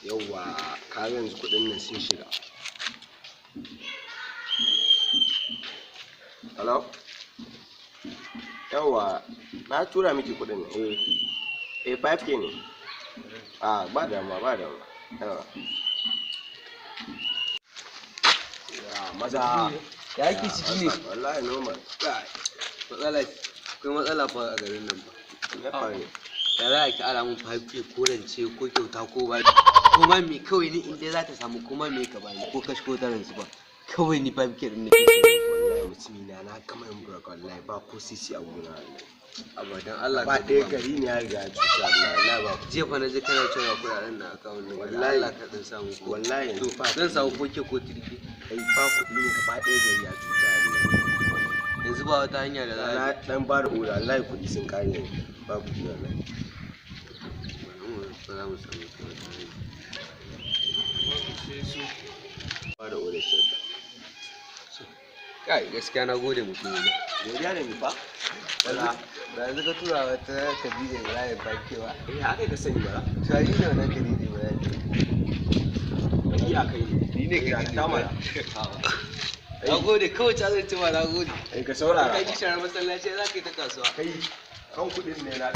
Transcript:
Yauwa, ka yanzu kuɗin nan sun shiga. Hello? Yauwa, na tura miki kuɗin nan. Eh, eh, 5K ne. Ah, ba damuwa, ba damuwa. Yauwa. Ya, maza. Ya ake ciki ne? Wallahi normal. Matsala, akwai matsala fa a garin nan ba. Ya faru. Ya za a ki ara mun 5K ko rance ko kyauta ko ba ko ma me, kawai ni in dai za ta samu ko ma me ka bani, ko kashi ko taransu ba. Kawai ni 5K din ne. Wallahi mutumi na, na gama yin break, wallahi ba ko sisi a gona wallahi. Abadan Allah ba ka ɗaya duba. Gari ne ya riga ya cuta, wallahi wallahi ba. Jiya fa na ji kana cewa kuɗaɗen na akawun nan. Wallahi. Allah ka dan samu ko. Wallahi yanzu ba Zan samu 4K ko 3K. Kai, ba kuɗi ne, gaba ɗaya gari ya cuta wallahi. Yanzu ba wata hanya da za a Na dan ba da oda, wallahi kuɗi sun ƙare yanzu. Ba kuɗi wallahi. bi. Ba za mu samu ta wata hanya. Ba da oda shadda. Kai, gaskiya na gode mutum ne. Godiya da mi fa? Wala. Ba yanzu ka tura wata Khadija Ibrahim 5K ba? Eh, haka ka sani ba. To ni ne wannan Khadija Ibrahim. Ni a kai. Ni ne Ga Khadija ta mana. Na gode, kawai ta zai cewa na gode. Eh, ka saurara. Ka ji sharar masallaci za ka yi ta kasuwa. Kai, kan kuɗin ne na.